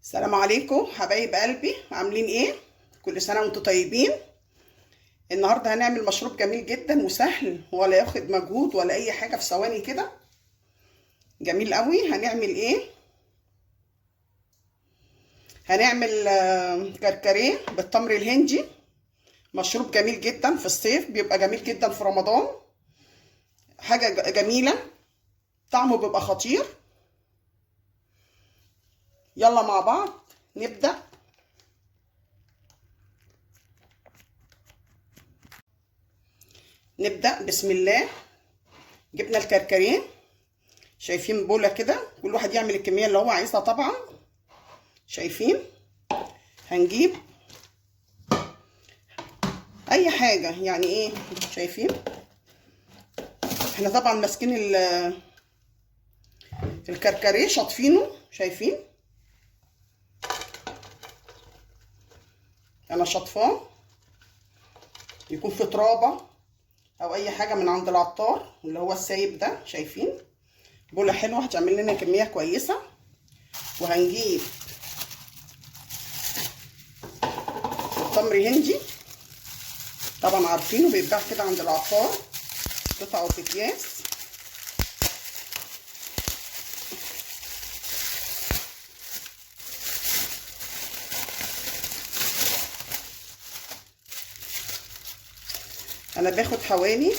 السلام عليكم حبايب قلبي، عاملين ايه؟ كل سنة وانتم طيبين. النهارده هنعمل مشروب جميل جدا وسهل ولا ياخد مجهود ولا اي حاجة، في ثواني كده جميل قوي. هنعمل ايه؟ هنعمل كركريه بالتمر الهندي، مشروب جميل جدا في الصيف، بيبقى جميل جدا في رمضان، حاجة جميلة، طعمه بيبقى خطير. يلا مع بعض نبدأ. نبدأ بسم الله. جبنا الكركريه، شايفين بولة كده، كل واحد يعمل الكمية اللي هو عايزها طبعا. شايفين؟ هنجيب اي حاجة، يعني ايه، شايفين؟ احنا طبعا ماسكين الكركريه شاطفينه، شايفين؟ انا شاطفاه، يكون في ترابه او اي حاجة من عند العطار اللي هو السايب ده. شايفين؟ بوله حلوة هتعمل لنا كمية كويسة. وهنجيب تمر هندي، طبعا عارفينه بيتباع كده عند العطار، قطعه في اكياس. انا باخد حوالي،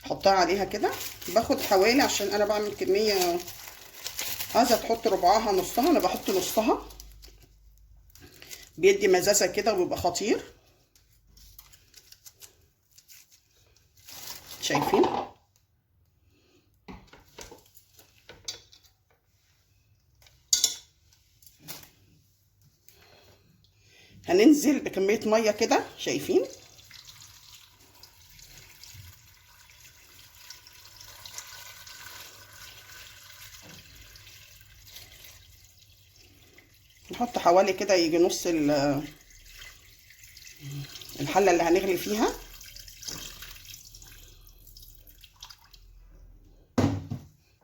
احطها عليها كده، باخد حوالي عشان انا بعمل كمية، عايزه تحط ربعها نصها، انا بحط نصها، بيدي مزازه كده وبيبقى خطير. شايفين؟ هننزل بكمية مية كده، شايفين؟ نحط حوالي كده يجي نص الحلة اللي هنغلي فيها.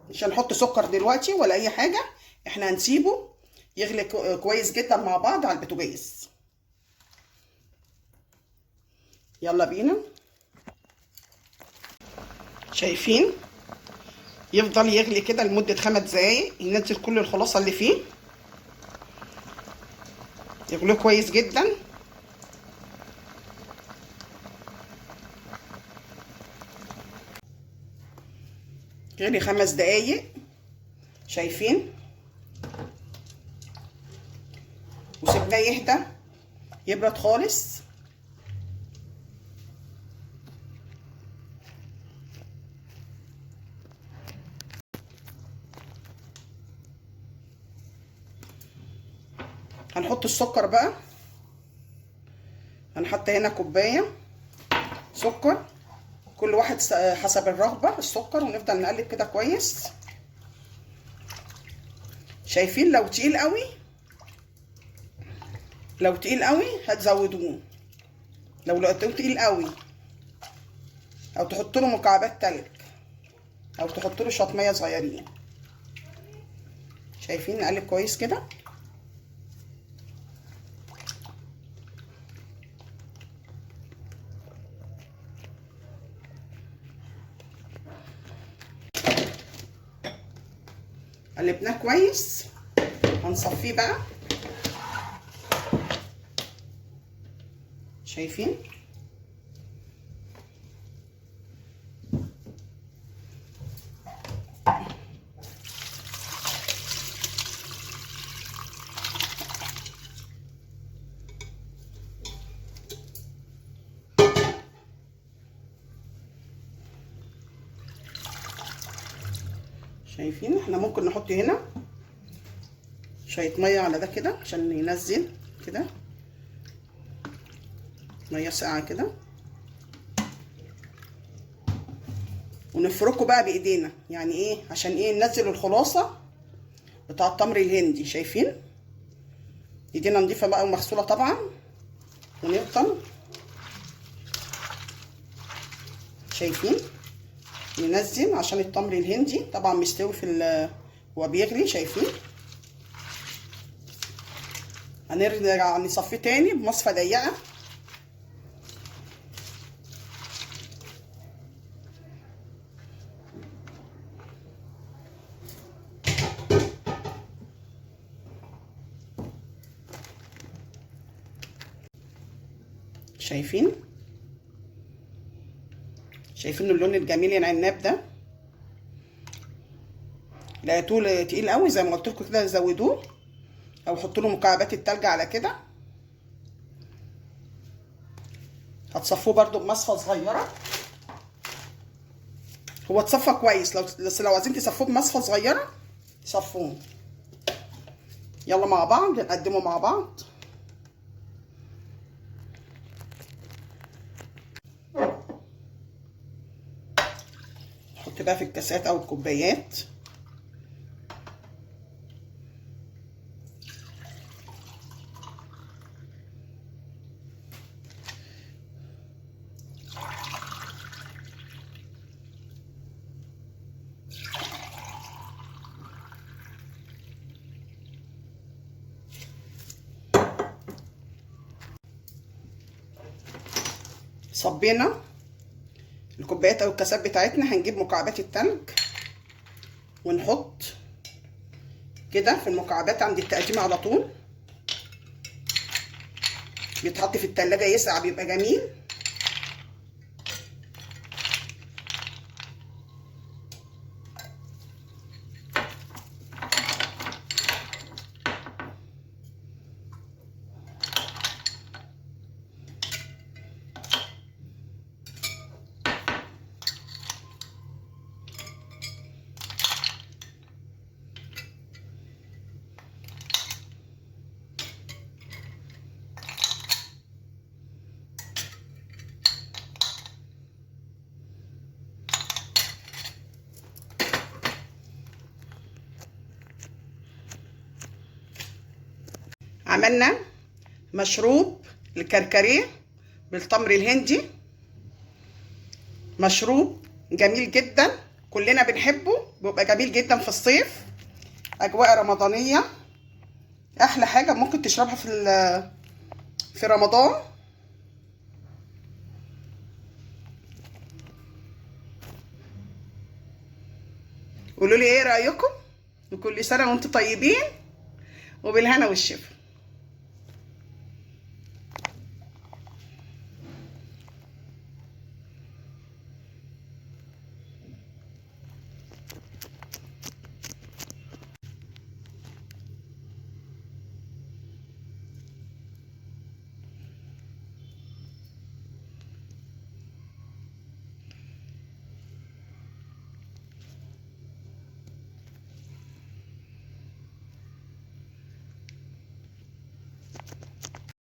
مش هنحط سكر دلوقتي ولا اي حاجة، احنا هنسيبه يغلي كويس جدا مع بعض على البوتاجاز. يلا بينا. شايفين؟ يفضل يغلي كده لمدة 5 دقايق، ينزل كل الخلاصة اللي فيه، يغليه كويس جدا. غلي 5 دقايق، شايفين؟ وسيبناه يهدى يبرد خالص. هنحط السكر بقى، هنحط هنا كوباية سكر، كل واحد حسب الرغبة السكر، ونفضل نقلب كده كويس. شايفين؟ لو تقيل قوي، لو تقيل قوي هتزودوه، لو لقيتوه تقيل قوي، او تحطوا له مكعبات تلج، او تحطوا له شوية مية صغيرين. شايفين؟ نقلب كويس كده. قلبناه كويس، هنصفيه بقى. شايفين؟ شايفين؟ احنا ممكن نحط هنا شوية مية على ده كده عشان ينزل كده، مية ساقعه كده، ونفركه بقى بايدينا، يعني ايه؟ عشان ايه؟ ننزل الخلاصة بتاع التمر الهندي. شايفين؟ ايدينا نضيفه بقى ومغسوله طبعا، ونفضل شايفين ننزل عشان التمر الهندي طبعا مستوي في هو بيغلي شايفين. هنرجع نصفيه تاني بمصفى ضيقه. شايفين شايفين اللون الجميل العناب ده؟ لقيتوه تقيل قوي زي ما قلت لكم كده، زودوه او حطوا له مكعبات التلج على كده. هتصفوه برده بمصفى صغيرة. هو اتصفى كويس، لو بس لو عايزين تصفوه بمصفى صغيرة صفوه. يلا مع بعض نقدمه مع بعض. نحط بقى في الكاسات او الكوبايات. صبينا الكوبايات او الكاسات بتاعتنا. هنجيب مكعبات التلج ونحط كده في المكعبات عند التقديم على طول. بيتحط في التلاجة يسقع بيبقى جميل. عملنا مشروب الكركديه بالتمر الهندي، مشروب جميل جدا كلنا بنحبه، بيبقى جميل جدا في الصيف، اجواء رمضانيه، احلى حاجة ممكن تشربها في رمضان. قولوا لي ايه رايكم، وكل سنة وانتم طيبين وبالهنا والشفا.